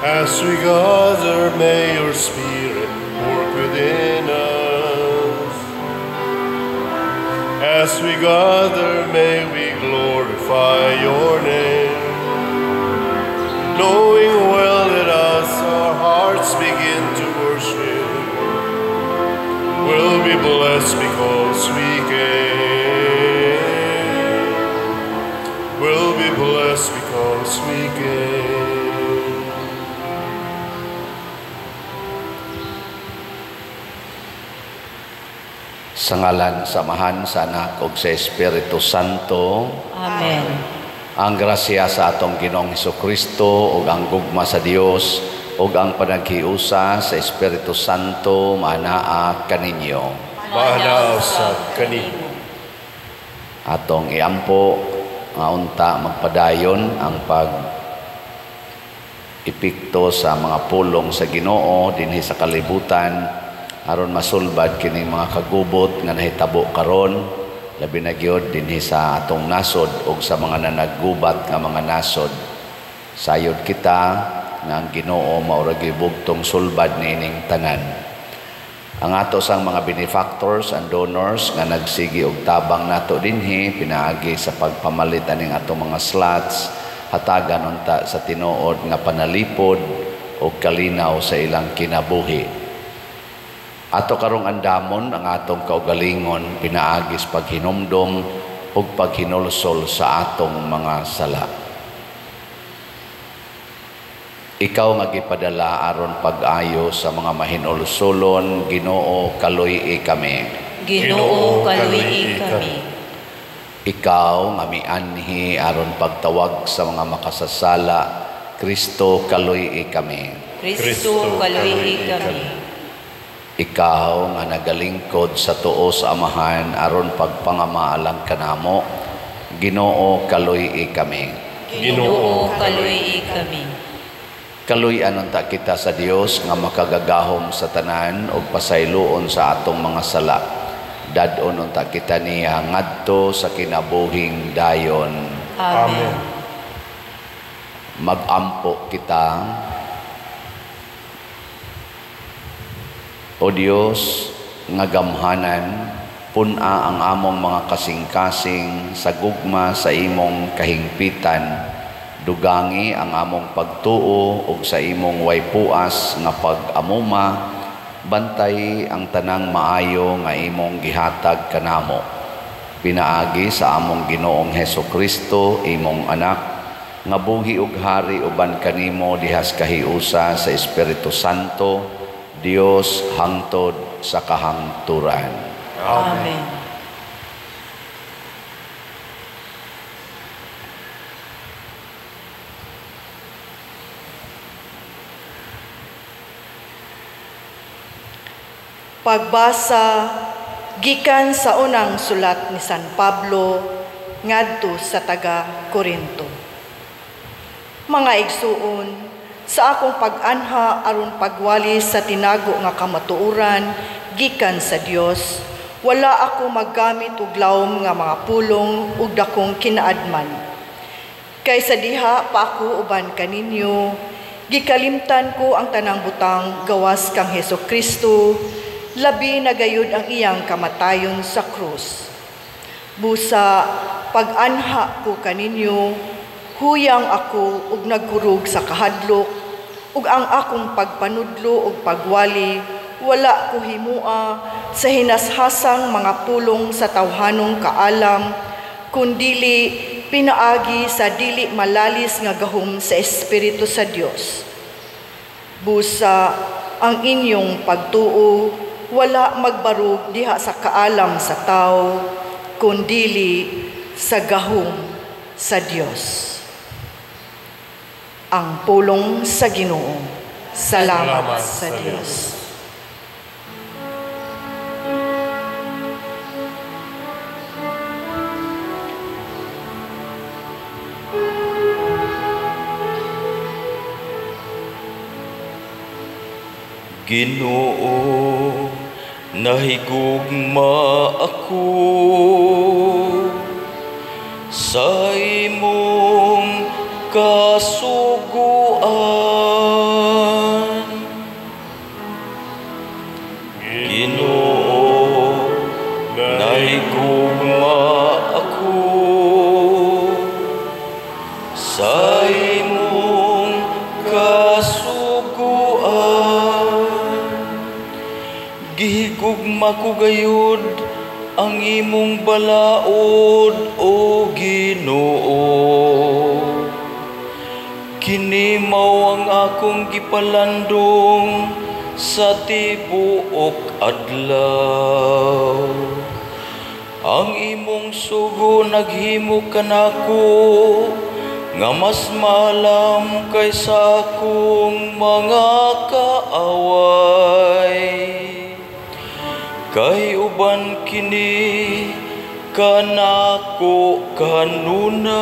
As we gather, may your Spirit work within us. As we gather, may we glorify your name, knowing well that as our hearts begin to worship, we'll be blessed because we came. We'll be blessed because we came. Sa ngalan sa Amahan, sa Anak ug sa Espiritu Santo. Amen. Ang grasya sa atong Ginoong Hesukristo ug ang gugma sa Dios ug ang panaghiusa sa Espiritu Santo maanaa kaninyo. Maanaa usab kanimo. Atong iampo nga unta magpadayon ang pag epekto sa mga pulong sa Ginoo dinhi sa kalibutan aron masulbad kining mga kagubot nga nahitabo karon, labi na gyud dinhi sa atong nasod ug sa mga nanaggubat nga mga nasod. Sayod kita nga ang Ginoo mao ra gyud bugtong sulbad niining tanan. Ang ato sang mga benefactors and donors nga nagsigi og tabang nato dinhi pinaagi sa pagpamalit aning atong mga slots, hatagan unta sa tinuod nga panalipod ug kalinaw sa ilang kinabuhi. Ato karong andamon ang atong kaugalingon pinaagi sa paghinumdom ug paghinulsol sa atong mga sala. Ikaw nga gipadala aron pag-ayo sa mga mahinulsolon, Ginoo, kaluy-i kami. Ginoo, kaluy-i kami. Ikaw nga mianhi aron pagtawag sa mga makasasala, Kristo, kaluy-i kami. Kristo, kaluy-i kami. Ikaw nga nagalingkod sa tuo sa Amahan aron pagpangamaalang kanamo, Ginoo, kaluy-i kami. Ginoo, kaluy-i kami. Kaluy-an unta kita sa Dios nga makagagahom sa tanan ug pasayloon sa atong mga sala. Dad-on unta kita niya ngadto sa kinabuhing dayon. Amen. Magampo kita. O Dios nga gamhanan, pun-a ang among mga kasing-kasing sa gugma sa imong kahingpitan. Dugangi ang among pagtuo ug sa imong way puas nga pag-amuma, bantay ang tanang maayo nga imong gihatag kanamo. Pinaagi sa among Ginoong Hesukristo, imong anak, nga buhi ug hari uban kanimo dihas kahiusa sa Espiritu Santo, Dios hangtod sa kahangturan. Amen. Pagbasa gikan sa unang sulat ni San Pablo ngadto sa taga Korinto. Mga igsuon, sa akong pag-anha aron pagwali sa tinago nga kamatuoran gikan sa Dios, wala ako maggamit og lawom nga mga pulong ug dakong kinaadman. Kaysa diha pa ako uban kaninyo, gikalimtan ko ang tanang butang gawas kang Hesukristo, labi na gayud ang iyang kamatayon sa krus. Busa pag-anha ko kaninyo, huyang ako ug nagkurog sa kahadlok, ug ang akong pagpanudlo ug pagwali wala ko himua sa hinashasang mga pulong sa tawhanong kaalam, kundili pinaagi sa dili malalis nga gahom sa Espiritu sa Dios. Busa ang inyong pagtuo wala magbarug diha sa kaalam sa tao, kundili sa gahom sa Dios. Ang pulong sa Ginoo. Salamat sa Dios. Ginoo, nahigugma ako sa imong kasuguan. Gihigugma ko gayud ang imong balaod, O Ginoo. Kini mao ang akong gipalandong sa tibuok adlaw. Ang imong sugo naghimo kanako nga mas maalam kaysa akong mga kaaway. Kay uban kini kanako kanunay.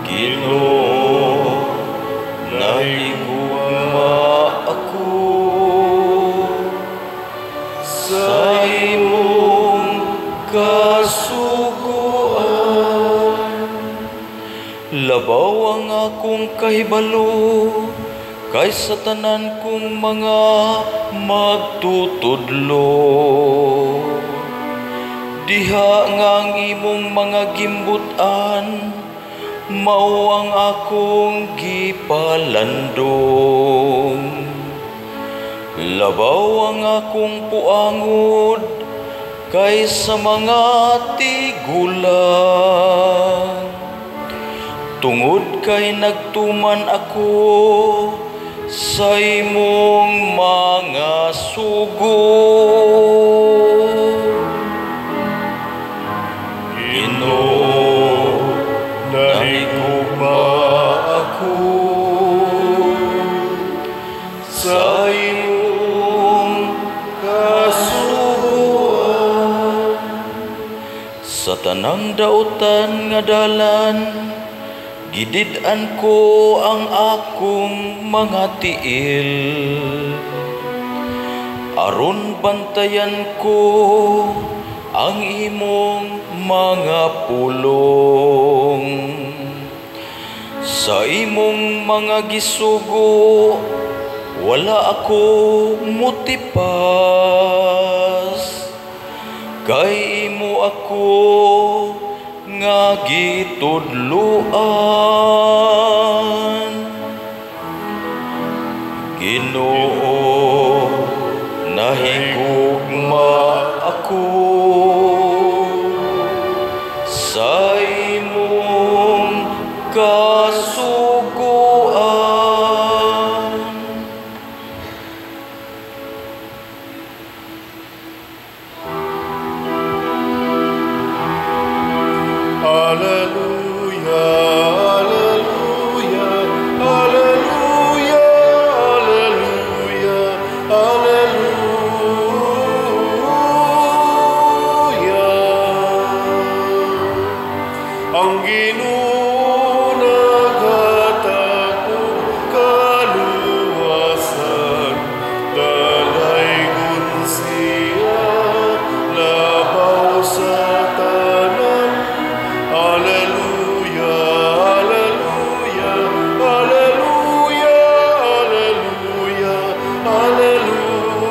Ginoo, nahigugma ako sa imong kasuguan. Labaw ang akong kahibalo kaysa tanan kong mga magtutudlo. Diha nga ang imong mga gimbutan mao ang akong gipalandong. Labaw ang akong puangod kaysa mga tigulang. Tungod kay nagtuman ako sa imong mga sugo. Ginoo, nahigugma ako sa imong kasuguan. Sa tanang dautan nga dalan, gidid-an ko ang akong mga tiil. Aron bantayan ko ang imong mga pulong. Sa imong mga gisugo, wala ako mutipas. Kay imo ako nga gitudluan. Ginoo, nahigugma ako sa imong kasuguan. Alleluia, alleluia, alleluia, alleluia, alleluia. Ang Ginoo naghatag og kaluwasan, dalaygon siya labaw sa tanan. Alleluia, alleluia, alleluia, alleluia, alleluia.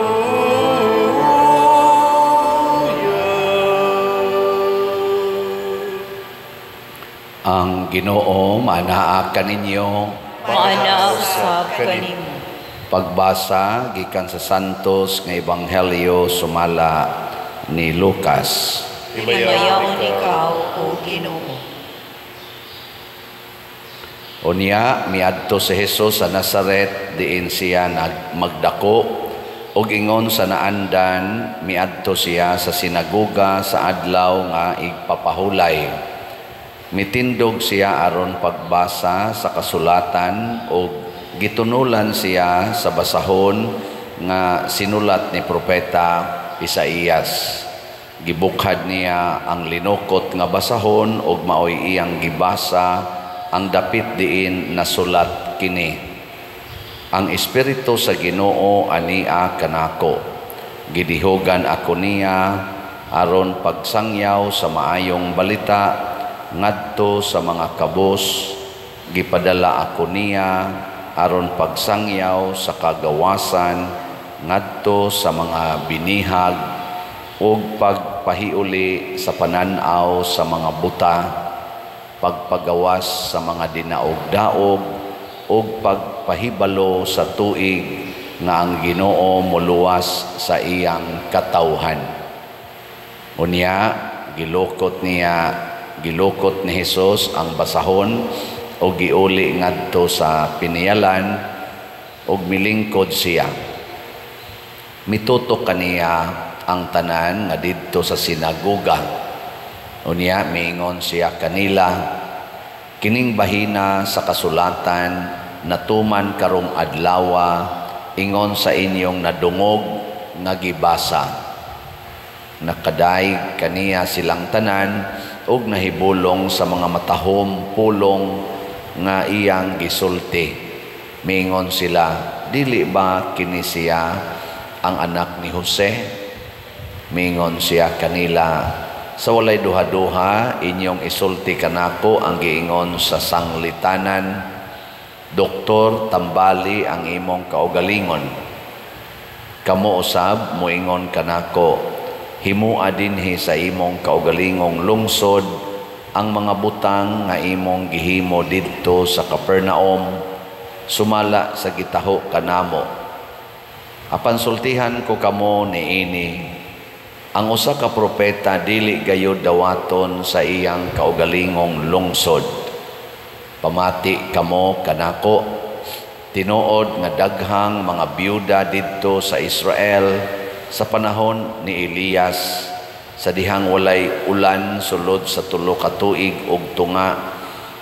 Ang Ginoo maanaa kaninyo. Maanaa usab kanimo. Pagbasa gikan sa Santos nga Ebanghelyo sumala ni Lucas. Himayaon ikaw, O Ginoo. Unya miadto si Jesus sa Nazaret, diin siya magdako, ug ingon sa naandan miadto siya sa sinagoga sa adlaw nga igpapahulay. Mitindog siya aron pagbasa sa kasulatan ug gitunulan siya sa basahon nga sinulat ni propeta Isaías. Gibukhad niya ang linukot nga basahon ug maoy iyang gibasa ang dapit diin nasulat kini. Ang espiritu sa Ginoo ania kanako. Gidihogan ako niya aron pagsangyaw sa maayong balita ngadto sa mga kabos. Gipadala ako niya aron pagsangyaw sa kagawasan ngadto sa mga binihag ug pagpahiuli sa panan-aw sa mga buta, pagpagawas sa mga dinaog-daog ug pagpahibalo sa tuig nga ang Ginoo moluwas sa iyang katawhan. Unya gilukot ni Hesus ang basahon og giuli ngadto sa piniyalan og milingkod siya. Mitutok kaniya ang tanan nga didto sa sinagoga. Unya miingon siya kanila, kining bahina sa kasulatan natuman karong adlawa ingon sa inyong nadungog nga gibasa. Nakadayeg kaniya silang tanan ug nahibulong sa mga matahom pulong nga iyang gisulti. Miingon sila, dili ba kini siya ang anak ni Jose? Miingon siya kanila, sa walay duha-duha inyong isulti kanako ang giingon sa sanglitanan, doktor, tambali ang imong kaugalingon. Kamo usab moingon kanako, himua dinhi sa imong kaugalingong lungsod ang mga butang nga imong gihimo didto sa Capernaum, sumala sa gitaho kanamo. Apan sultihan ko kamo niini, ang usa ka propeta dili gayud dawaton sa iyang kaugalingong lungsod. Pamati kamo kanako, tinuod nga daghang mga byuda didto sa Israel sa panahon ni Elias, sa dihang walay ulan sulod sa 3 ka tuig ug tunga,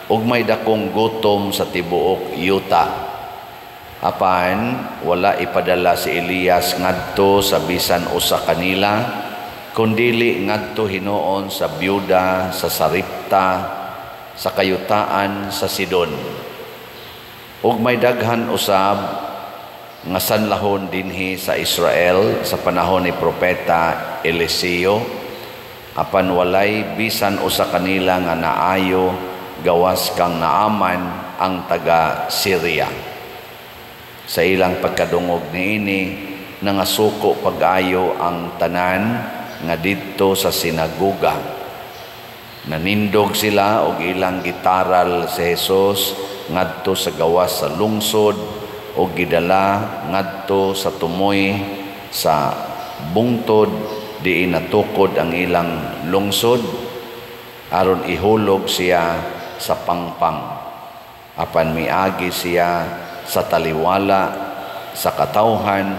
ug may dakong gutom sa tibuok yuta. Apan wala ipadala si Elias ngadto sa bisan usa kanila, kundili ngadto hinuon sa byuda sa Sarepta sa kayutaan sa Sidon. Ug may daghan usab nga sanlahon dinhi sa Israel sa panahon ni propeta Eliseo, apan walay bisan usa kanila nga naayo gawas kang Naaman ang taga Syria. Sa ilang pagkadungog niini, nangasuko pag-ayo ang tanan nga didto sa sinagoga. Nanindog sila og ilang gitaral si Jesus ngadto sa gawas sa lungsod og gidala ngadto sa tumoy sa bungtod diin natukod ang ilang lungsod aron ihulog siya sa pangpang. Apan miagi siya sa taliwala sa katawhan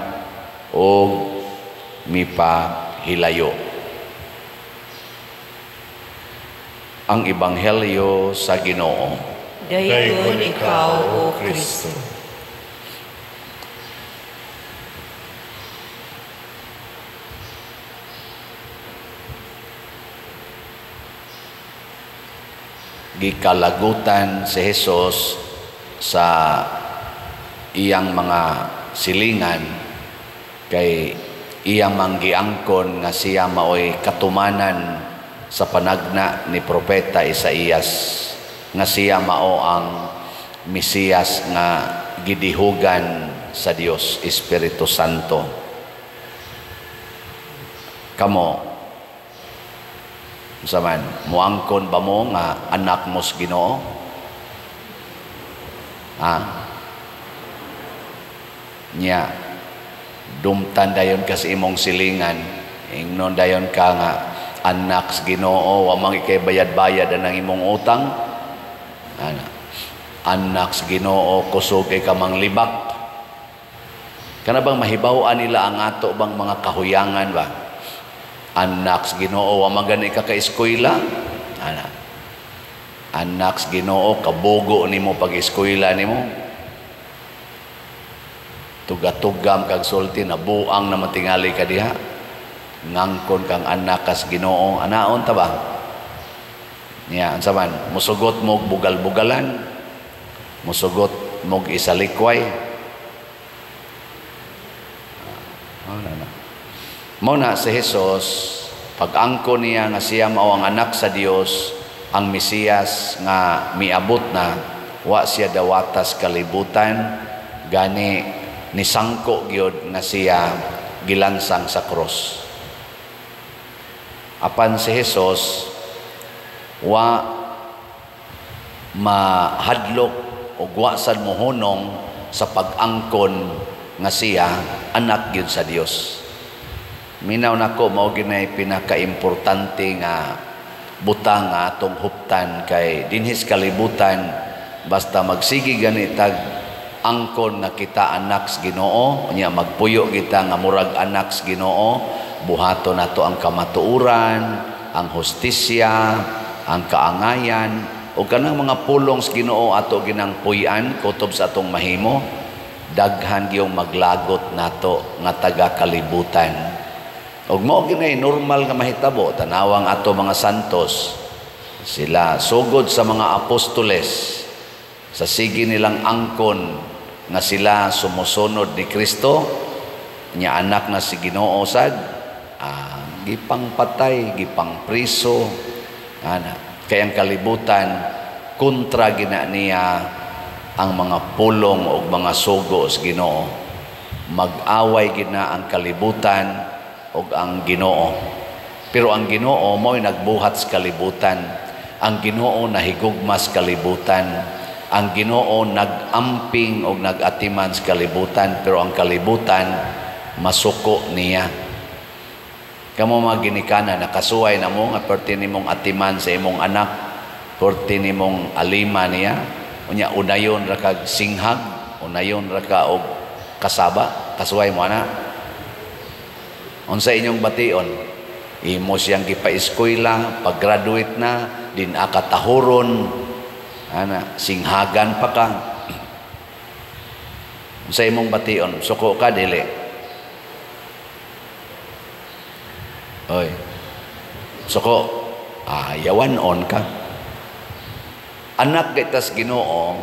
og mipahilayo. Ang Ebanghelyo sa Ginoo. Dayon ikaw, O Kristo. Gikalagutan si Jesus sa iyang mga silingan kay iyang manggiangkon nga siya maoy katumanan sa panagna ni propeta Isaías nga siya mao ang Mesiyas nga gidihugan sa Dios Espiritu Santo. Kamo unsa man, muangkon ba mo nga anak mo sa Ginoo? Ha? Nya dumtan dayon ka sa imong silingan, ingnon dayon ka nga anak sa Ginoo, wa man ikay bayad-bayad anang imong utang. Ana, anak sa Ginoo, kusog kay ka manglibak. Kana bang mahibaw-an nila ang ato bang mga kahuyangan ba? Anak sa Ginoo, wa man gani ka ka-eskwela. Ana, anak sa Ginoo, kabugo nimo pag-eskwela nimo. Tugatugam kag sulti, nabuang na matingali ka diha. Ngangkon kang anak kas Ginoo, anaon ta ba? Niya, unsa man, musugot mo bugal-bugalan, musugot mog isalikway. Oh, na, na. Mao na si Jesus, pag-angko niya nga siya mao ang anak sa Dios, ang Mesiyas nga miabot na, wa siya dawatas kalibutan, gani nisangko gyud nga siya gilansang sa krus. Apan si Jesus wa mahadlok o wa sad mohunong sa pag-angkon nga siya anak gyud sa Dios. Minaw nako, mao ginay pinakaimportante nga butang nga atong huptan, kay dinhi sa kalibutan basta magsige gani tag angkon nga kita anak sa Ginoo, unya magpuyo kita nga murag anak sa Ginoo, buhaton nato ang kamatuoran, ang hustisya, ang kaangayan ug kanang mga pulong sa Ginoo ato ginang puy-an kutob sa atong mahimo, daghan gyud maglagot nato nga taga kalibutan. Ug mao ginay normal nga mahitabo. Tanawang ato mga santos, sila sugod sa mga apostoles, sa sige nilang angkon nga sila sumusunod ni Kristo, nya anak na si Ginoo sad, gipangpatay, gipangpriso, ana. Kay ang kalibutan kontra gina niya ang mga pulong o mga sugo sa Ginoo. Mag-away gina ang kalibutan og ang Ginoo. Pero ang Ginoo mo'y nagbuhat sa kalibutan. Ang Ginoo nahigugma sa kalibutan. Ang Ginoo nag-amping og nag-atiman sa kalibutan, pero ang kalibutan masuko niya. Kamo mga ginikanan, nakasuway na mo nga perti nimong atiman sa imong anak, perti nimong alima niya, unya unayon ra kag singhag, unayon ra ka og kasaba, kasuway mo ana. Unsa inyong bation? Imo siyang gipa-eskwela, pag-graduate na, din akatahuron, ana, singhagan pa ka. Unsa imong bation? Suko ka dili? Oy. Suko. Yawan on ka. Anak kay tas Ginoo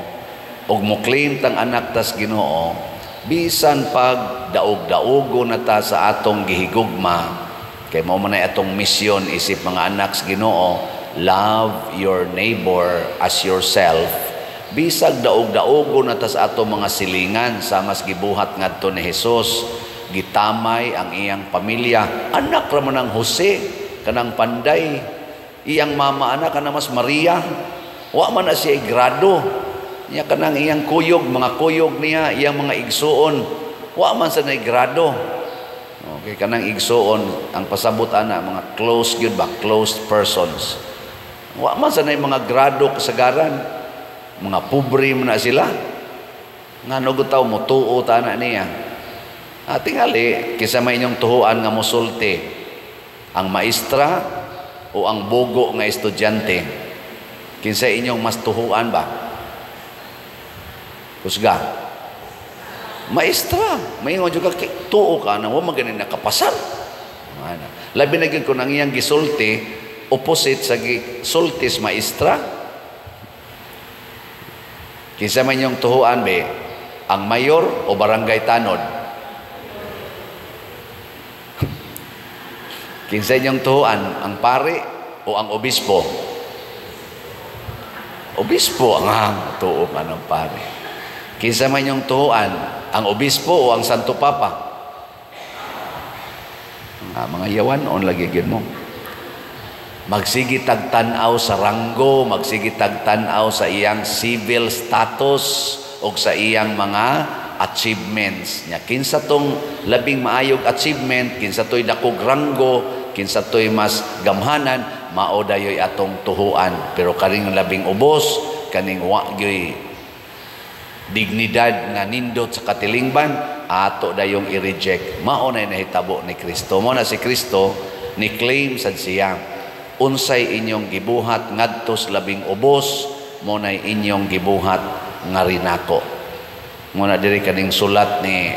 og mo-claim tang anak tas Ginoo, bisan pag daog-daogo na ta sa atong gihigugma, kay mao man ay atong misyon isip mga anak sa Ginoo, love your neighbor as yourself. Bisag daog-daogo na ta sa atong mga silingan, sa mas gibuhat ngadto ni Hesus, gitamay ang iyang pamilya. Anak ra man ang Jose, kanang panday, iyang mama anak kana mas Maria, wa man na siya grado. Niya kanang iyang kuyog, mga kuyog niya, iyang mga igsuon, wa man sa grado. Okay, kanang igsuon, ang pasabot ana mga close gyud ba, close persons. Wa man sa mga grado kasagaran, mga pobre man na sila. Ngano gud taw motuo ta ana niya. Tingali kisa may inyong tuhuan nga mosulti, ang maestra o ang bogo nga estudyante, kinsa inyong mas tuhuan ba? Kusga. Maestra, maingon jud ka tuo ka na wa man gani nakapasar. Labi na gyud kun ang iyang gisulti opposite sa gisulti sa maestra. Kinsa man inyong tuhuan be, ang mayor o barangay tanod? Kinsa inyong tuhuan, ang pari o ang obispo? Obispo ang tuo ka ng pari. Kinsa man inyong tuhuan, ang obispo o ang Santo Papa? Mga yawan on lagi gyud mo. Magsige tagtan-aw sa ranggo, magsige tagtan-aw sa iyang civil status o sa iyang mga achievements. Nya kinsa tong labing maayog achievement, kinsa toy dakog ranggo, kinsa toy mas gamhanan, mao dayoy atong tuhuan. Pero kaning labing ubos, kaning wa gyoy dignidad nga nindot sa katilingban, ato dayong i-reject. Mao na nahitabo ni Kristo. Mao na si Kristo ni claim sad siya, unsay inyong gibuhat ngadto sa labing ubos, mao na inyong gibuhat nga rinako. Mao na diri kaning sulat ni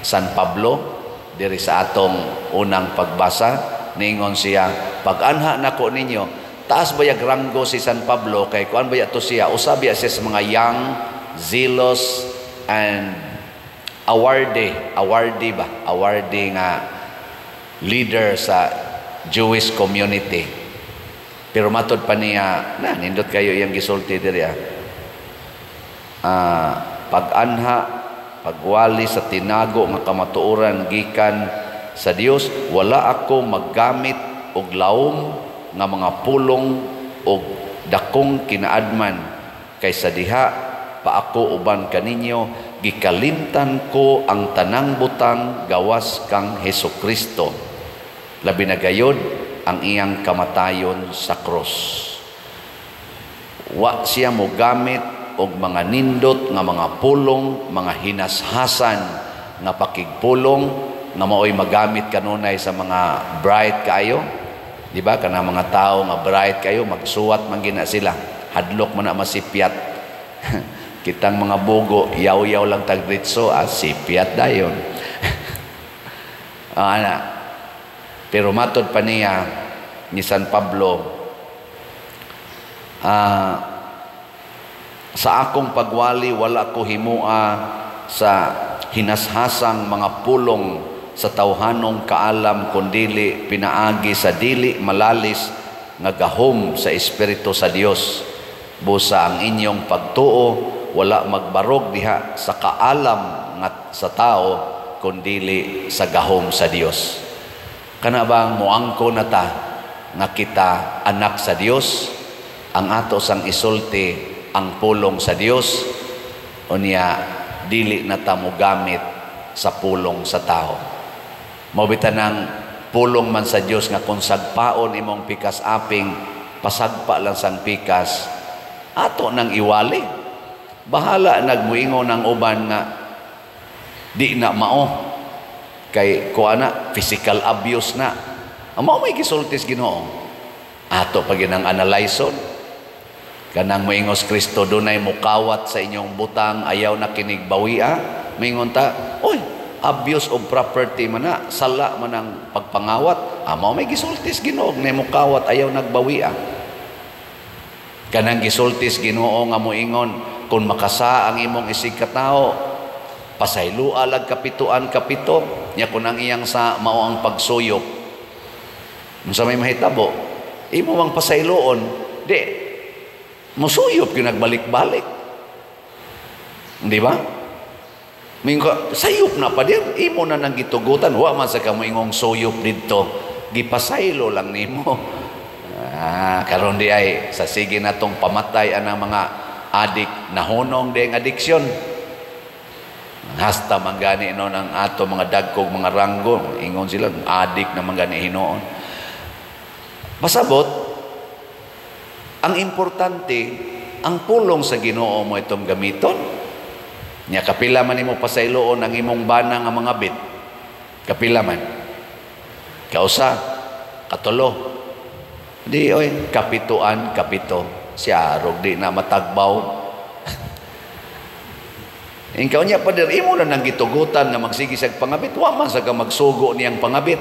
San Pablo diri sa atong unang pagbasa, niingon siya, pag-anha nako ninyo. Taas bayag ranggo si San Pablo kay kuan baya to siya, usab siya sa mga young, zealous and awardee nga leader sa Jewish community. Pero matod pa niya, na nindot kayo iyang gisulti diri pag-anha, pagwali sa tinago nga kamatuoran gikan sa Dios, wala ako maggamit og laom nga mga pulong og dakong kinaadman kaysa diha pa ako uban kaninyo, gikalimtan ko ang tanang butang gawas kang Hesus Kristo, labi na gayod ang iyang kamatayon sa krus. Wa siya mo gamit og mga nindot nga mga pulong, mga hinashasan nga pakigpulong nga maoy magamit kanunay sa mga bright kaayo. Di ba? Kana mga tao nga bright kayo, magsuwat man gina sila. Hadlok man na masipyat. Kitang mga bugo, yaw-yaw lang tagritso, sipyat dayon. Ana. Pero matod pa niya ni San Pablo, sa akong pagwali wala ko himua sa hinashasang mga pulong sa tawhanong kaalam, kundili pinaagi sa dili malalis nga gahom sa Espiritu sa Dios. Busa ang inyong pagtuo wala magbarog diha sa kaalam nga sa tao, kundili sa gahom sa Dios. Kana bang moangko na ta nga kita anak sa Dios, ang ato sang isulti ang pulong sa Dios, unya dili na ta mogamit sa pulong sa tao. Mao bitaw nang pulong man sa Dios nga kung sagpaon imong pikas aping, pasagpa lang sang pikas, ato nang iwali. Bahala nagmuingon ang uban nga di na mao kay kuha na physical abuse na. Ang mao may gisultis Ginoo. Ato pa ginang analyson. Kanang moingos Kristo, dunay mukawat sa inyong butang, ayaw na kinig bawia. Moingon ta, oy, abuse of property man na, sala man ang pagpangawat. Mao may gisultis Ginoo na mukawat ayaw nagbawia. Kanang gisultis Ginoo nga moingon, kung makasa ang imong isig katao, pasaylua lag kapituan kapito, nya kun ang iyang sa mao ang pagsuyop. Unsa may mahitabo? Imo mang pasayloon, di musuyop gyud nagbalik-balik. Di ba? Mingo, sayop na pa din, imo na nang gitugutan, wa man sa kamoingong suyop didto, gipasaylo lang nimo. Karon di ay sa sige natong pamatay anang mga adik, nahunong di ang adiksyon. Hasta manggani noon ang ato mga dagkog mga ranggo, ingon sila adik na manggani hinuon. Pasabot, ang importante, ang pulong sa Ginoo mo itong gamiton. Nya kapila man nimo pasayloon ang imong bana nga mga bit. Kapila man. Kausa, katulo. Di oy, kapituan, kapito. Siya arog di na matagbaw. Ikaw niya pader, imo na nang gitugutan nga magsige siyag pangabit. Wa man sa ka magsugo niyang pangabit.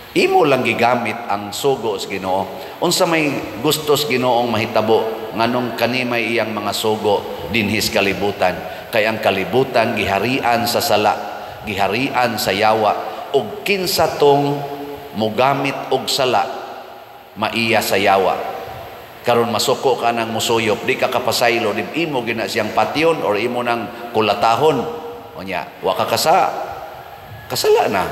Imo lang gigamit ang sugo sa Ginoo. Unsa may gusto sa Ginoong mahitabo nganong kanimay iyang mga sugo dinhis kalibutan? Kay ang kalibutan giharian sa sala, giharian sa yawa, ug kinsa tong mogamit og sala maiya sa yawa. Karon masuko ka nang musuyop, di ka kapasaylo, di imo gina siyang patyon or imo nang kulatahon. Unya, wa ka kasala na.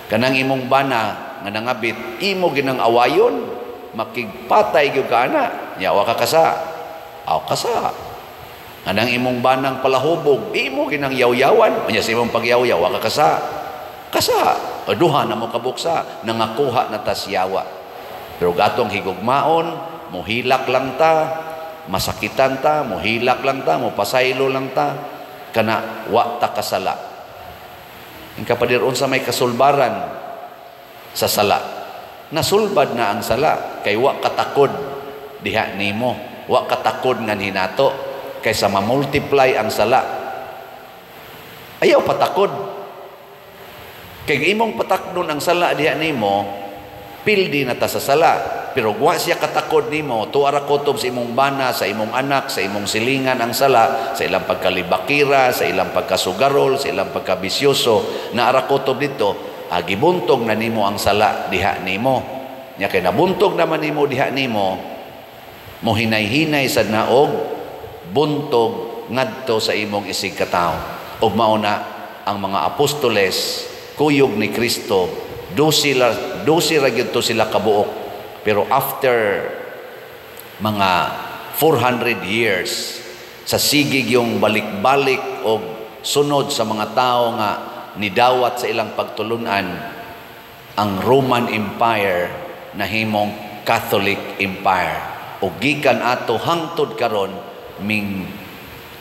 Kanang imong bana nga nangabit, imo ginang awayon, makigpatay gyud ka ana. Nya wa ka kasa. Aw kasa. Kanang imong banang palahubog, imo ginang yawyawan, unya sa imong pagyawyaw wa ka kasa. Kasa, duha na mo kabuksa, nangakuha na tas yawa. Pero gatong higugmaon, muhilak lang ta, masakitan ta, muhilak lang ta, mupasaylo lang ta, kana wa ta kasala. Ang kapadir unsa may kasulbaran sa sala. Nasulbad na ang sala kay wa katakod diha nimo, wa katakod ngan hinato kaysa ma-multiply ang sala. Ayaw patakod. Kay imong patakdon ang sala diha nimo, pildi na ta sa sala. Pero wa siya katakod nimo, tuwa ra kutob sa imong bana, sa imong anak, sa imong silingan ang sala, sa ilang pagkalibakira, sa ilang pagkasugarol, sa ilang pagkabisyoso, na ara kutob dito, gibuntog na nimo ang sala diha nimo. Nya kay nabuntog naman nimo diha nimo, mohinay-hinay sad na og buntog ngadto sa imong isig katawo. Og mao na ang mga apostoles, kuyog ni Kristo, 12 ra gyud to sila kabuok. Pero after mga 400 years, Sa sige yung balik-balik og sunod sa mga tao nga nidawat sa ilang pagtulunan, ang Roman Empire nahimong Catholic Empire. O gikan ato hangtod karon, ming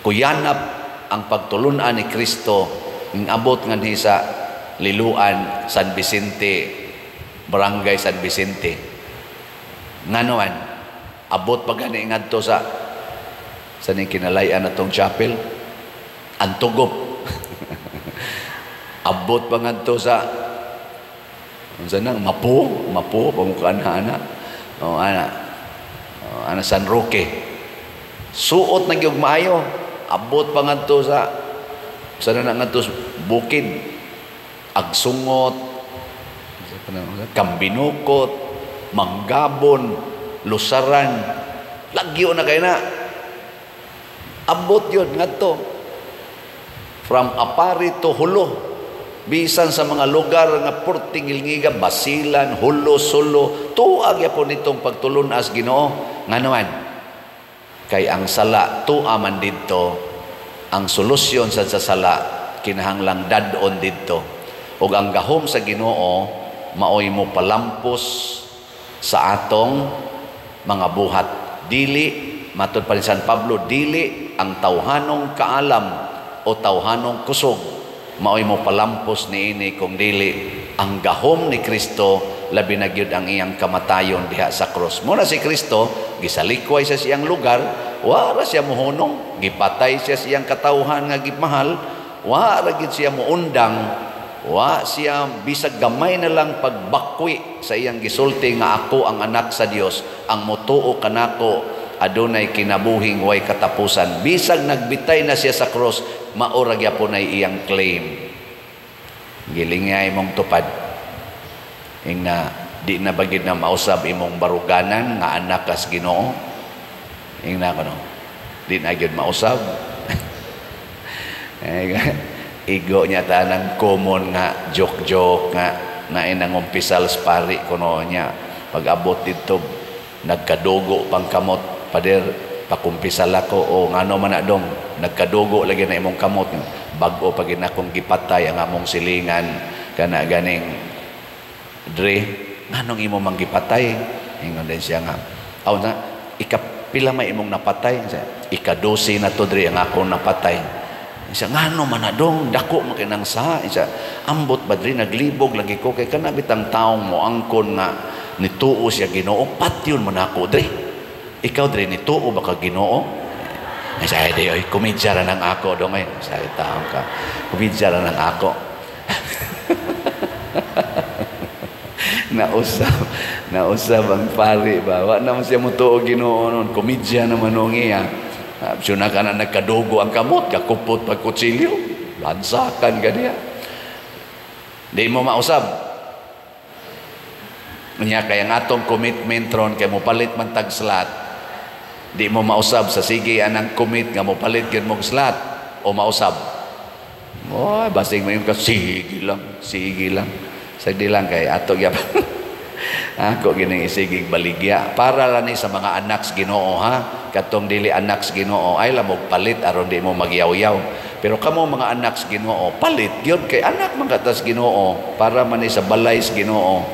kuyanap ang pagtulunan ni Kristo, ming abot nganhi sa Liluan, San Vicente, Barangay San Vicente. Ngano man abot pa gani ngadto sa ning kinalayan atong chapel, Antugop. Abot pa ngadto sa unsa nang Mapo, Mapo pamukaan ana. O ana. O, ana San Roque. Suot na gyud maayo. Abot pa ngadto sa na ngadto bukid. Agsungot, Kambinukot, Manggabon, Lusaran. Lagyo na kay na. Abot yun ngadto. From Aparri to Jolo. Bisan sa mga lugar nga purting ilngiga, Basilan, Jolo, Solo, tuag yapon nitong pagtulunas Ginoo. Ngano man? Kay ang sala tua man didto, ang solusyon sa sala kinahanglang dad-on didto. Ug ang gahom sa Ginoo maoy mo palampos sa atong mga buhat. Dili, matud pa ni San Pablo, dili ang tawhanong kaalam o tawhanong kusog maoy mo palampos niini, kung dili ang gahom ni Kristo, labi na gyud ang iyang kamatayon diha sa krus. Muna si Kristo gisalikway sa siyang lugar, wala siya mohunong, gipatay siya siyang katawhan nga gimahal, wala gyud siya moundang, wa siya bisag gamay na lang pagbakwi sa iyang gisulti nga ako ang anak sa Dios, ang motuo kanako adunay kinabuhing way katapusan. Bisag nagbitay na siya sa cross, maura gyapon ay iyang claim. Gilingay mong tupad. Ingna di na bagid na mausab imong baruganan nga anak kas Ginoo. Ingna kuno. Di na gyud mausab. Igo niya tanang common nga joke-joke nga naay nangumpisal sa pari kuno niya. Pag abot didto, nagkadugo pang kamot. "Pader, pakumpisal ako." "O ngano man na dong, nagkadugo lagi na imong kamot?" "Bag-o pag akong gipatay ang among silingan kana ganing dre." "Nganong imo mang gipatay?" Ingon din siya nga, "Aw na, ikapila may imong napatay?" "Ika-12 na to dre ang akong napatay." Siya, "Ngano man na dong, dako man kay nang sa?" Siya, "Ambot ba dre, naglibog lagi ko kay kana bitang taong mo angkon nga nituo siya Ginoo, patyon man ako dre. Ikaw dre, nituo ba ka Ginoo?" Ay, sabi, "Di, oy, komedya ra nang ako dong ay." Sabi, taong ka, komedya ra nang ako. Nausab ang pari ba? Wa naman siya mutuo Ginoo nun. Komedya naman nung iya. Siya na ka na nagkadugo ang kamot, kakupot pag kutsilyo, lansakan ka niya. Di mo mausab. Nya kaya ang atong commitment ron kay mo palit man tag slot. Di mo mausab sa sige anang commit nga mo palit gyud mog slot o mausab. Oy, basing mo yung ka sige lang, sige lang. Sagdi lang kay ato gyap. Ako gining isigig baligya para lang ni sa mga anak sa Ginoo ha. Katong dili anak sa Ginoo ay lamog palit aron di mo magyaw-yaw. Pero kamo mga anak sa Ginoo, palit gyud kay anak man katas Ginoo para man ni sa balay sa Ginoo.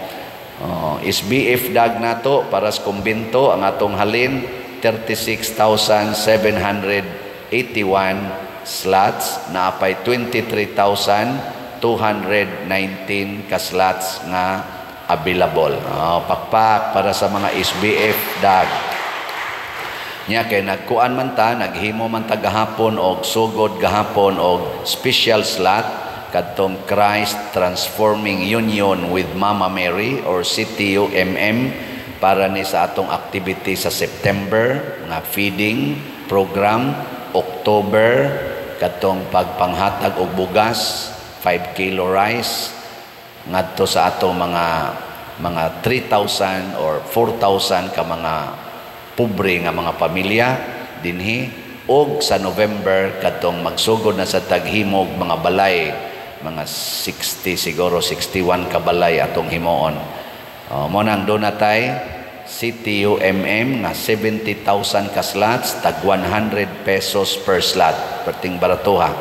SBF dag nato para sa kumbento ang atong halin 36,781 slots, naapay 23,219 ka slots nga available. Pakpak para sa mga SBF dag. Nya kay nagkuan man ta, naghimo man ta gahapon og sugod gahapon og special slot kadtong Christ Transforming Union with Mama Mary or CTUMM para ni sa atong activity sa September nga feeding program, October kadtong pagpanghatag og bugas 5 kilo rice ngadto sa atong mga 3,000 or 4,000 ka mga pobre nga mga pamilya dinhi, og sa November kadtong magsugod na sa taghimog mga balay, mga 60 siguro, 61 ka balay atong himuon. Mo nang doon natay CTUMM nga 70,000 ka slots tag 100 pesos per slot, perting baratuha.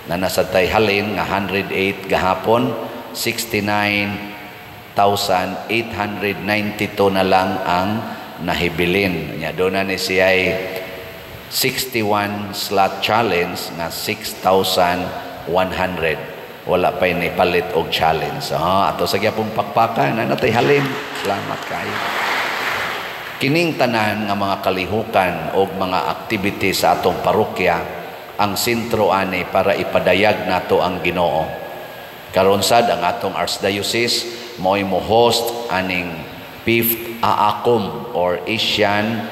Na nasa tay halin nga 108 gahapon, 69,892 na lang ang nahibilin. Nya doon na ni siya 61 slot challenge nga 6,100. Wala pa ni palit og challenge. Ato sa gyapong pakpakan na natay halin. Salamat kayo. Kining tanan nga mga kalihukan og mga activity sa atong parokya ang sentro ani para ipadayag nato ang Ginoo. Karon sad ang atong archdiocese mo'y mo host aning 5th AACOM or Asian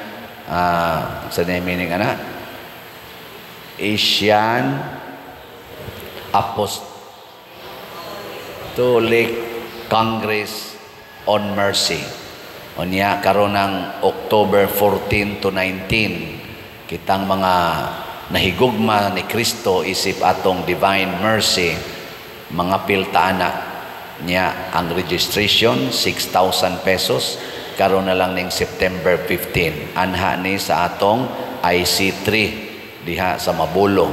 sa meaning ana Asian Apostolic Congress on Mercy. Unya karon ng October 14 to 19, kitang mga nahigugma ni Kristo isip atong Divine Mercy, mga piltaana niya ang registration 6,000 pesos karon na lang ning September 15. Anha ni sa atong IC3 diha sa Mabolo.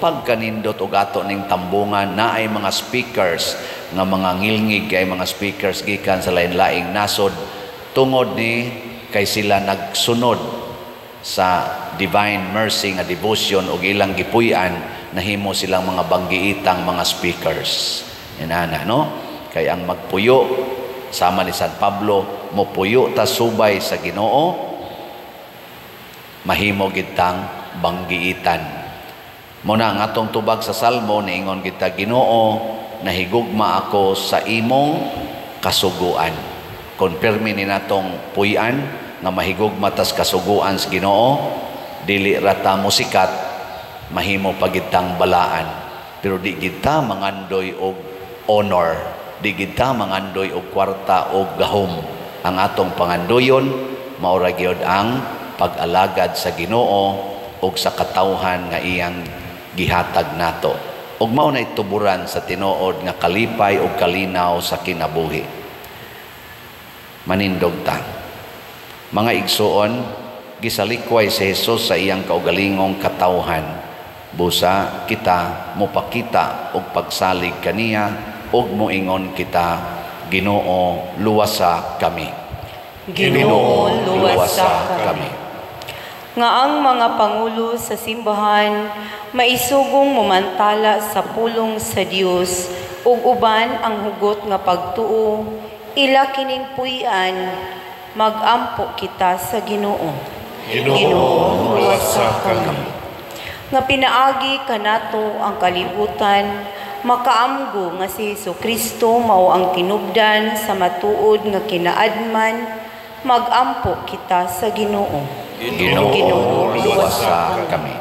Pagkanindot og ato ning tambungan, naay mga speakers nga mga ngilngig kay mga speakers gikan sa lain-laing nasod, tungod ni kay sila nagsunod sa Divine Mercy nga devotion og ilang gipuy-an, nahimo silang mga banggiitang mga speakers. Inana, no? Kay ang magpuyo sama ni San Pablo, mopuyo ta subay sa Ginoo, mahimo gid tang banggiitan. Muna ang atong tubag sa Salmo, niingon kita, Ginoo, nahigugma ako sa imong kasuguan. Konfirmi ni natong puy-an nga mahigugma tas kasuguan sa Ginoo, dili rata mo sikat, mahimo pagitang balaan. Pero di kita mangandoy og honor, di kita mangandoy og kwarta og gahom. Ang atong pangandoyon maura gyud ang pag-alagad sa Ginoo og sa katawhan nga iyang gihatag nato. Ug mao nay tuburan sa tinuod nga kalipay og kalinaw sa kinabuhi. Manindog ta. Mga igsuon, gisalikway si Jesus sa iyang kaugalingong katawhan. Busa kita mopakita og pagsalig kaniya ug moingon kita, Ginoo, luwasa kami. Ginoo, luwasa kami. Nga ang mga pangulo sa simbahan maisugong mumantala sa pulong sa Dios ug uban ang hugot nga pagtuo, ila kining puy-an, magampo kita sa Ginoo. Ginoo, luwasa kami. Nga pinaagi kanato ang kalibutan makaamgo nga si Hesukristo mao ang tinubdan sa matuod nga kinaadman, magampo kita sa Ginoo. Ginoo, luwasa kami.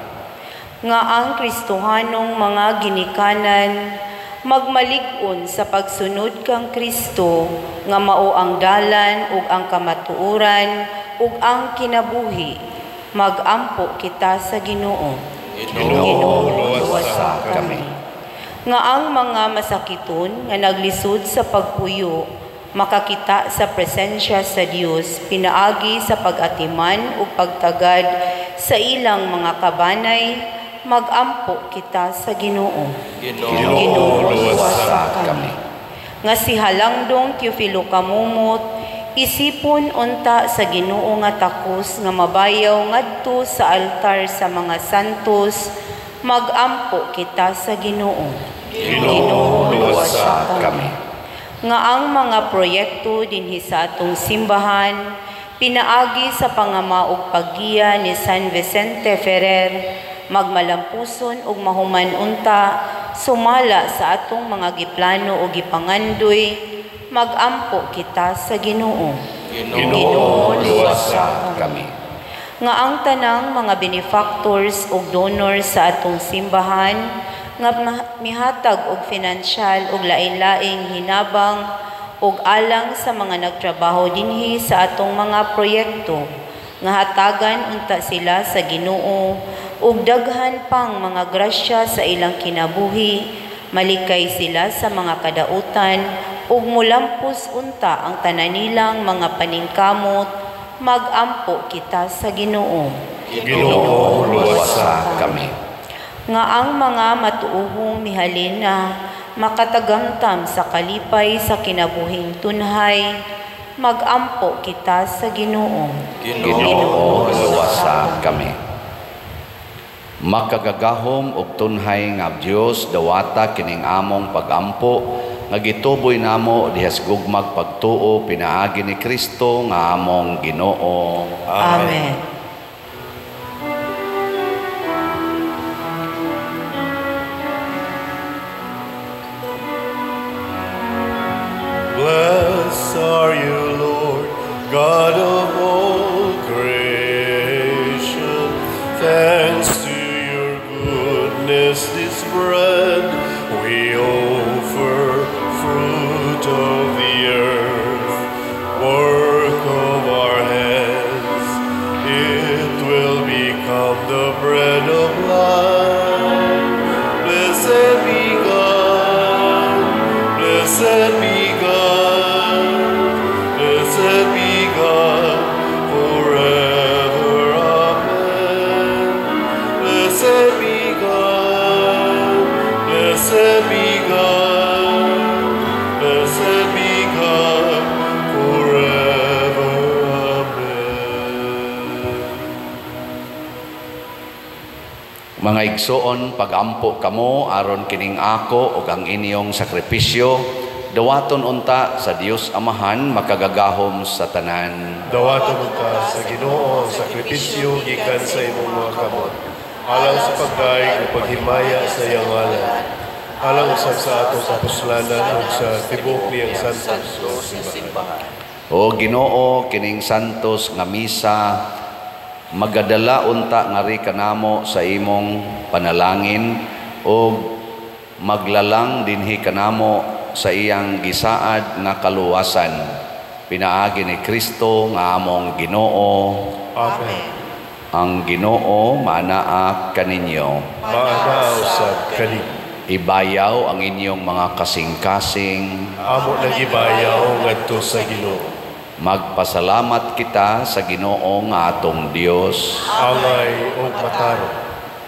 Nga ang Kristohanong mga ginikanan magmalig-on sa pagsunod kang Kristo nga mao ang dalan ug ang kamatuoran ug ang kinabuhi, magampo kita sa Ginoo. Ginoo, luwasa kami. Nga ang mga masakiton nga naglisod sa pagpuyo makakita sa presensya sa Dios pinaagi sa pag-atiman ug pagtagad sa ilang mga kabanay, magampo kita sa Ginoo. Ginoo, luwasa kami. Nga si Halangdong Teofilo Camomot isipon unta sa Ginoo nga takos nga mabayaw ngadto sa altar sa mga santos, magampo kita sa Ginoo. Ginoo, luwasa kami. Nga ang mga proyekto dinhi sa atong simbahan pinaagi sa pangama ug paggiya ni San Vicente Ferrer magmalampuson ug mahuman unta sumala sa atong mga giplano ug gipangandoy, magampo kita sa Ginoo. Ginoo, luwasa kami. Nga ang tanang mga benefactors ug donors sa atong simbahan nga mihatag og financial ug lain-laing hinabang ug alang sa mga nagtrabaho dinhi sa atong mga proyekto, nga hatagan unta sila sa Ginoo ug daghan pang mga grasya sa ilang kinabuhi, malikay sila sa mga kadautan ug mulampos unta ang tanan nilang mga paningkamot, magampo kita sa Ginoo. Ginoo, luwasa kami. Nga ang mga matuohong mihalin na makatagamtam sa kalipay sa kinabuhing tunhay, magampo kita sa Ginoo. Ginoo, luwasa kami. Makagagahom og tunhay nga Dios, dawata kining among pagampo nga gituboy namo dihas gugmag pagtuo pinaagi ni Kristo nga among Ginoo. Amen. Blessed are you, Lord, God of all creation. Thanks to your goodness, this bread we offer, fruit of the earth, work of our hands. It will become the bread of life. Blessed be God, blessed be God, blessed be God forever. Amen. Blessed be God, blessed be God, blessed be God forever. Amen. Mga igsoon, pagampo kamo aron kining ako ug ang inyong sakripisyo dawaton unta sa Dios Amahan makagagahom sa tanan. Dawaton unta sa Ginoo ang sakripisyo gikan sa imong mga kamot, alang sa pagdaig ug paghimaya sa iyang ngalan, alang usab sa atong kapuslanan ug sa tibuok niyang santos nga simbahan. O Ginoo, kining santos nga misa magadala unta ngari kanamo sa imong panalangin ug maglalang dinhi kanamo sa iyang gisaad nga kaluwasan pinaagi ni Kristo nga among Ginoo. Amen. Ang Ginoo maanaa kaninyo. Maanaa usab kaninyo. Ibayaw ang inyong mga kasing-kasing. Amo nagibayaw ngadto sa Ginoo. Magpasalamat kita sa Ginoo nga atong Dios. Angay og matarong.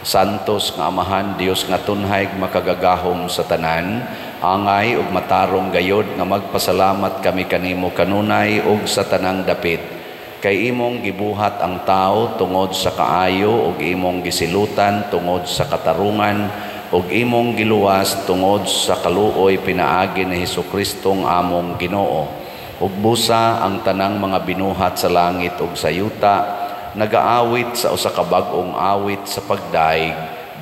Santos nga Amahan, Dios nga tunhay makagagahom sa tanan, angay ug matarong gayod nga magpasalamat kami kanimo kanunay ug sa tanang dapit. Kay imong gibuhat ang tao tungod sa kaayo ug imong gisilutan tungod sa katarungan ug imong giluwas tungod sa kaluoy pinaagi ni Hesukristo nga among Ginoo. Ug busa ang tanang mga binuhat sa langit ug sa yuta nagaawit sa usa ka bag-ong awit sa pagdaig.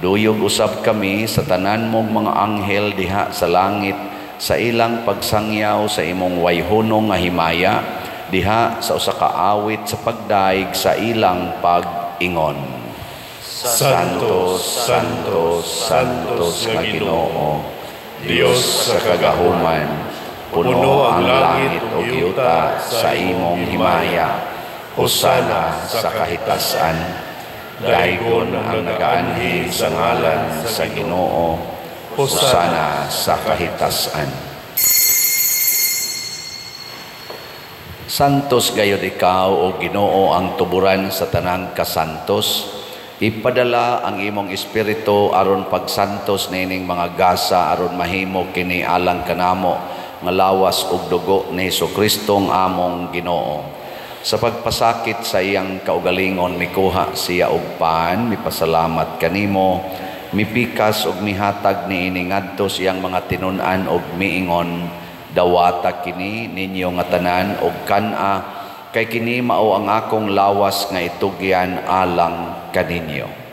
Duyog usab kami sa tanan mong mga anghel diha sa langit sa ilang pagsangyaw sa imong wayhunong nga himaya diha sa usa ka awit sa pagdaig sa ilang pag-ingon. Santo, Santo, Santos nga Ginoo, Dios sa kagahuman, puno ang langit ug yuta sa imong himaya. Hosana sa kahitasan. Daigon ang nagaanhi sa ngalan sa Ginoo. Hosana sa kahitasan. Santos gayod ikaw o Ginoo ang tuburan sa tanang kasantos. Ipadala ang imong espiritu aron pagsantos niining mga gasa aron mahimo kini alang kanamo nga lawas ug dugo ni Hesukristo among Ginoo. Sa pagpasakit sa iyang kaugalingon mikuha siya og pan, mipasalamat kanimo, mipikas og mihatag niini ngadto sa iyang mga tinun-an og miingon, dawata kini ninyo nga tanan og kan-a, kay kini mao ang akong lawas nga itugyan alang kaninyo.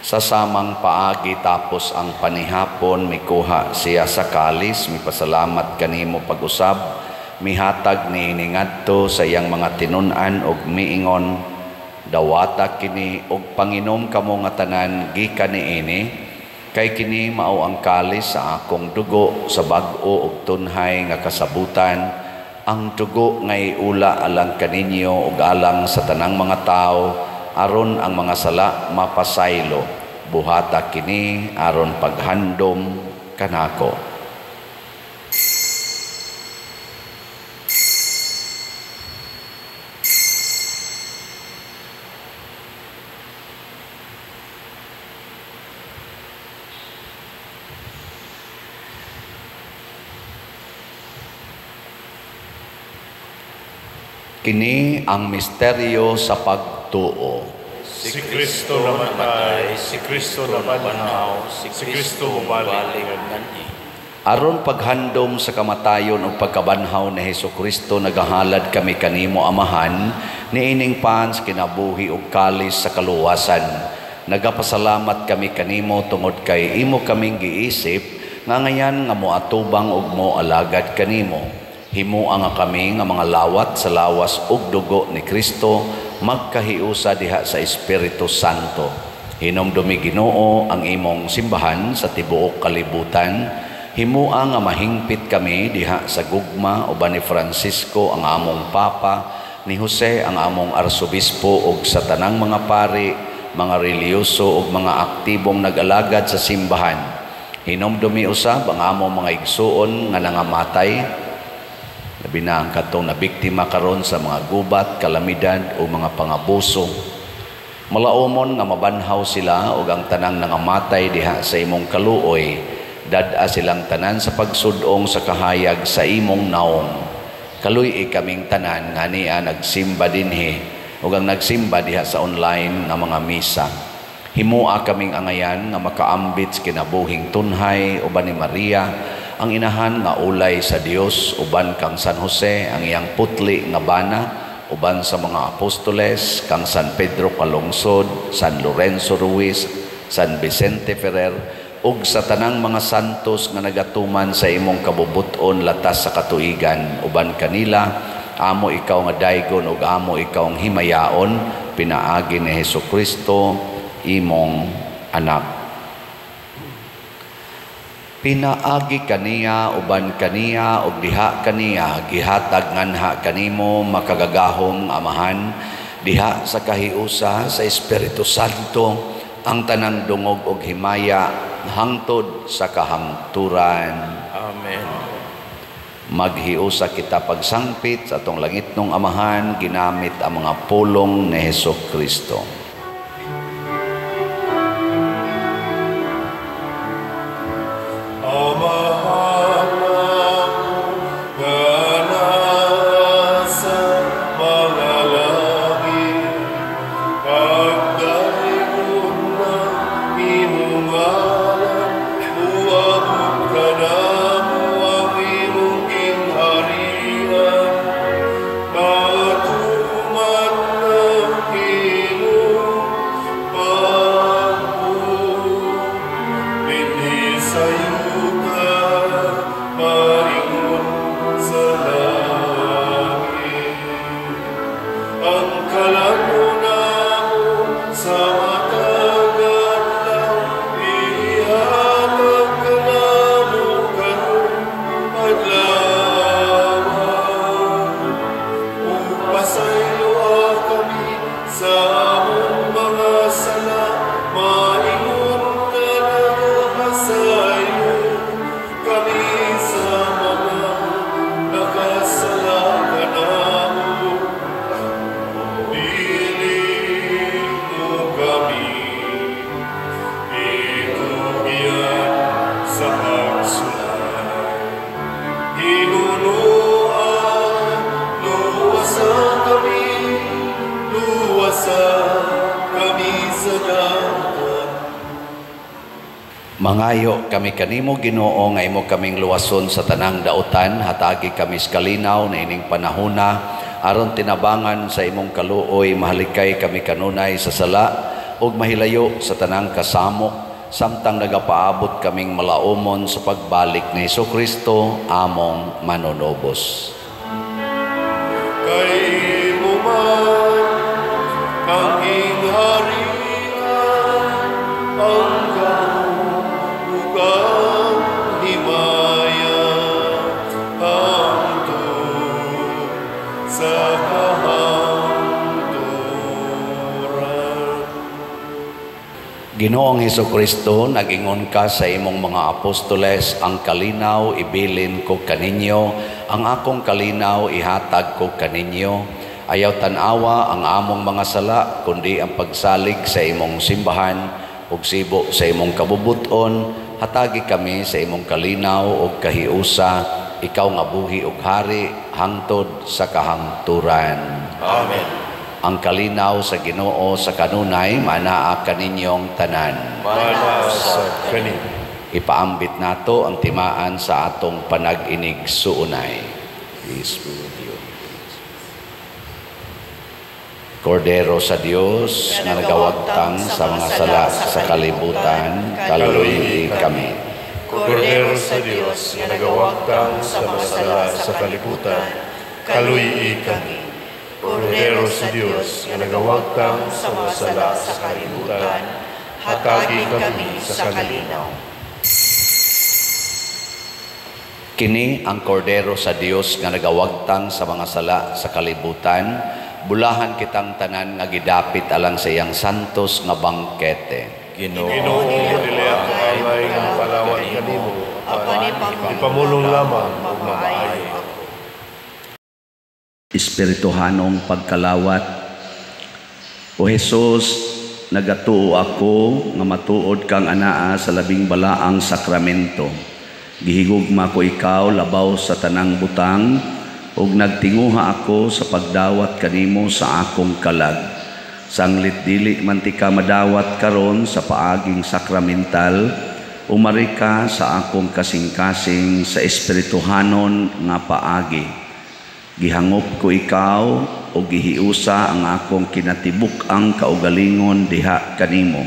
Sa samang paagi tapos ang panihapon, mikuha siya sa kalis, mipasalamat kanimo pag-usab, mihatag niini ngadto sa iyang mga tinun-an og miingon, dawata kini og panginom kamo nga tanan gikan niini, kay kini mao ang kalis sa akong dugo sa bag-o og tunhay nga kasabutan, Ang dugo nga iula alang kaninyo ug alang sa tanang mga tawo aron ang mga sala mapasaylo. Buhata kini aron paghandom kanako. Kini ang misteryo sa pagtuo. Si Kristo namatay, si Kristo nabanhaw, si Kristo mobalik nganhi. Aron paghandom sa kamatayon ug pagkabanhaw ni Hesukristo, nagahalad kami kanimo Amahan niining pans kinabuhi ug kalis sa kaluwasan. Nagapasalamat kami kanimo tungod kay imo kaming giisip nga ngayan nga moatubang ug moalagad kanimo. Himua nga kami nga mga lawat sa lawas ug dugo ni Kristo magkahiusa diha sa Espiritu Santo. Hinumdumi Ginoo ang imong simbahan sa tibuok kalibutan. Himua nga mahingpit kami diha sa gugma uban ni Francisco ang among Papa, ni Jose ang among Arsobispo ug sa tanang mga pari, mga relihiyoso ug mga aktibong nag-alagad sa simbahan. Hinumdumi usab ang among mga igsuon nga nangamatay, labi na ang katong nabiktima karon sa mga gubat, kalamidad o mga pangabuso. Malaumon nga mabanhaw sila ug ang tanang nangamatay diha sa imong kaluoy. Dad-a silang tanan sa pagsudong sa kahayag sa imong naong. Kaluy-i kaming tanan nga niya nagsimba dinhi ug ang nagsimba diha sa online nga mga misa. Himua kaming angayan nga makaambit sa kinabuhing tunhay uban ni Maria, ang inahan nga ulay sa Dios, uban kang San Jose ang iyang putli nga bana, uban sa mga apostoles kang San Pedro Calungsod, San Lorenzo Ruiz, San Vicente Ferrer, ug sa tanang mga santos nga nagatuman sa imong kabubut-on latas sa katuigan. Uban kanila amo ikaw nga daygon ug amo ikaw ang himayaon, pinaagi ni Hesukristo imong anak. Pinaagi kaniya, uban kaniya, ug diha kaniya, gihatag nganha kanimo makagagahom Amahan, diha sa kahiusa sa Espiritu Santo, ang tanang dungog ug himaya hangtod sa kahangturan. Amen. Maghiusa kita pagsangpit sa atong langitnong Amahan, ginamit ang mga pulong ni Hesukristo. Mangayo kami kanimo Ginoo nga imo kaming luwason sa tanang dautan, hatagi kami sa kalinaw na ining panahona aron tinabangan sa imong kaluoy, mahalikay kami kanunay sa sala ug mahilayo sa tanang kasamok samtang nagapaabot kaming malaumon sa pagbalik ni Hesukristo among manunubos. Kay imo man ang gingharian, ang himaya hangtod Ginoong Hesukristo, nag-ingon ka sa imong mga apostoles, ang kalinaw ibilin ko kaninyo, ang akong kalinaw ihatag ko kaninyo. Ayaw tan-awa ang among mga sala, kundi ang pagsalig sa imong simbahan ug sibo sa imong kabubuton. Hatagi kami sa imong kalinaw ug kahiusa, ikaw nga buhi ug hari hangtod sa kahangturan. Amen. Ang kalinaw sa Ginoo sa kanunay manaa kaninyong tanan. Manaa sa kanin. Ipaambit nato ang timaan sa atong panag-inig suunay. Peace be with you. Kordero sa Dios nga nagawagtang sa mga sala sa kalibutan, kaluoyi kami. Kordero sa Dios nga nagawagtang sa mga sala sa kalibutan, kaluoyi kami. Kordero sa Dios nga nagawagtang sa mga sala sa kalibutan, hatagi kami sa kalinaw. Kini ang Kordero sa Dios nga nagawagtang sa mga sala sa kalibutan, bulahan kitang tanan nga gidapit alang sa iyang santos nga bangkete. Ginoo, dili ako angay nga mapalawat kanimo, apan ipamulong lamang ug mamaayo ako. Espirituhanong pagkalawat. O Jesus, nagatuo ako nga matuod kang anaa sa labing balaang sakramento. Gihigugma ko ikaw labaw sa tanang butang, ug nagtinguha ako sa pagdawat kanimo sa akong kalag. Sanglit dili man ti ka madawat karon sa paaging sakramental, umari ka sa akong kasing-kasing sa espirituhanon nga paagi. Gihangop ko ikaw o gihiusa ang akong kinatibuk-ang kaugalingon diha kanimo.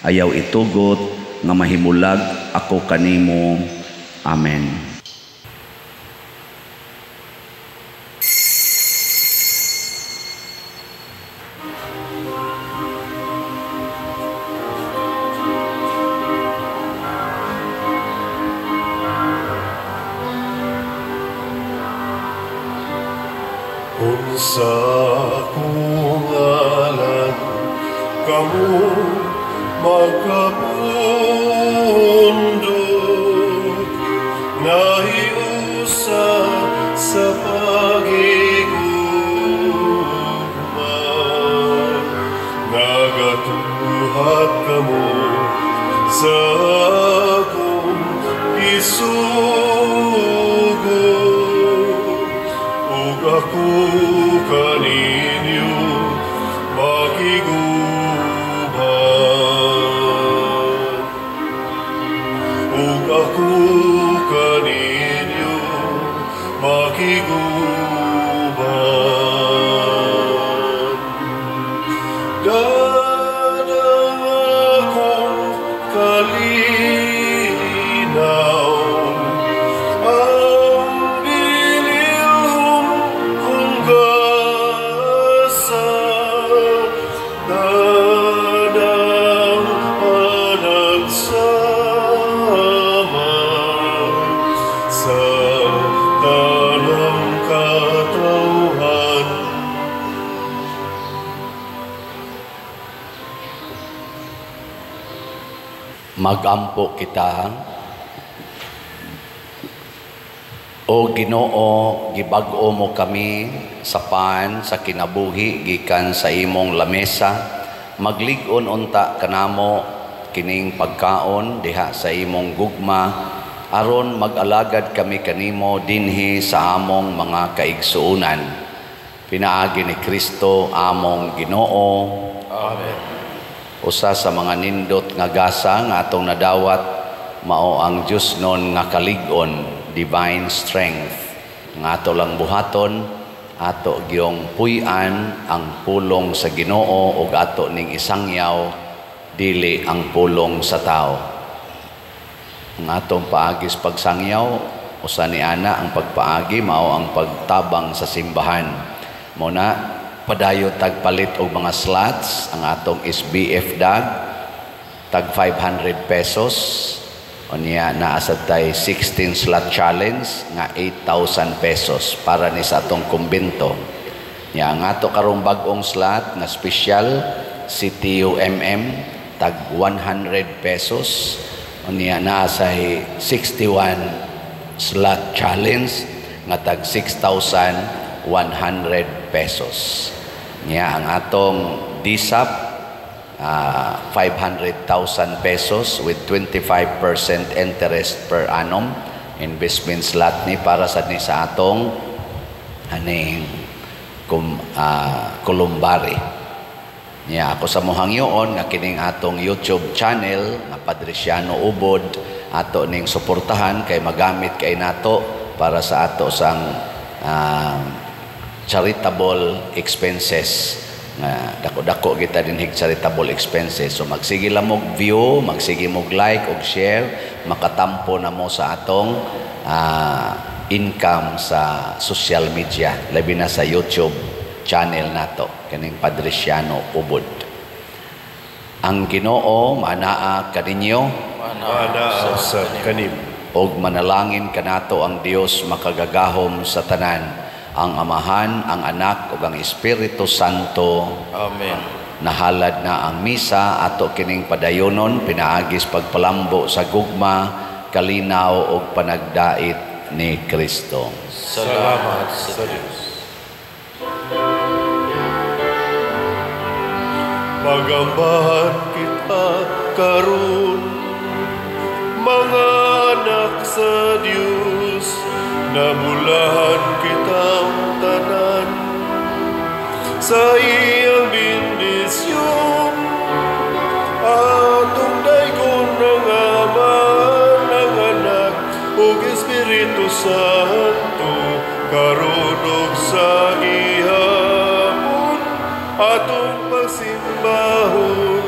Ayaw itugot nga mahimulag ako kanimo. Amen. Sa akong ngalan kamo magkapundok, nahiusa sa pagigugma, nagatuhat kamo sa akong isugo, ug ako kaninyo makiguban. Ug ako kaninyo makiguban. Dadang akong kalinaw, ang bililhon kong gasa, dadang panagsama sa tanang katawhan. Magampo kita. O Ginoo, gibag-o mo kami sa pan sa kinabuhi gikan sa imong lamesa. Maglig-on unta kanamo kining pagkaon diha sa imong gugma, aron mag-alagad kami kanimo dinhi sa among mga kaigsuonan. Pinaagi ni Kristo among Ginoo. Amen. Usa sa mga nindot nga gasa nga atong nadawat mao ang Dios non nga kalig-on, divine strength. Nga ato lang buhaton, ato giyong puy-an ang pulong sa Ginoo ug ato ning isangyaw dili ang pulong sa tao. Ang atong paagis pagsangyaw, usa ni ana ang pagpaagi mao ang pagtabang sa simbahan. Mao na padayon tagpalit og mga slots. Ang atong SBF dag tag 500 pesos. Unya naa sad tay 16 slot challenge nga 8,000 pesos para ni sa atong kumbento. Nya ang ato karong bag-ong slot nga special CTUMM Tag 100 pesos. Unya naa say 61 slot challenge nga tag 6,100 pesos. Nya ang atong DSAP, 500,000 pesos with 25% interest per annum. Investment slot ni para sa ni sa atong aning columbary. Nya ako sa mohangyoon nga kining atong YouTube channel nga Padriciano Ubod ato ning suportahan kay magamit kay nato para sa ato sang charitable expenses nga dako-dako kita dinhig charitable expenses. So magsige lang mog view, magsige mog like og share, makatampo na mo sa atong income sa social media, labi na sa YouTube channel nato kining Padriciano Ubod. Ang Ginoo manaa kaninyo. Maanaa sa kanim. Ug manalangin kanato ang Dios makagagahom sa tanan, ang Amahan, ang Anak ug ang Espiritu Santo. Amen. Nahalad na ang misa, ato kining padayonon pinaagis pagpalambo sa gugma, kalinaw ug panagdait ni Kristo. Salamat sa Dios. Magambahan kita karon, mga anak sa Dios, nabulahan kitang tanan sa iyang bendisyon. Atong daygon ng Ama, ng Anak, ug Espiritu Santo, karon ug sa gihapon, atong pagsimbahon.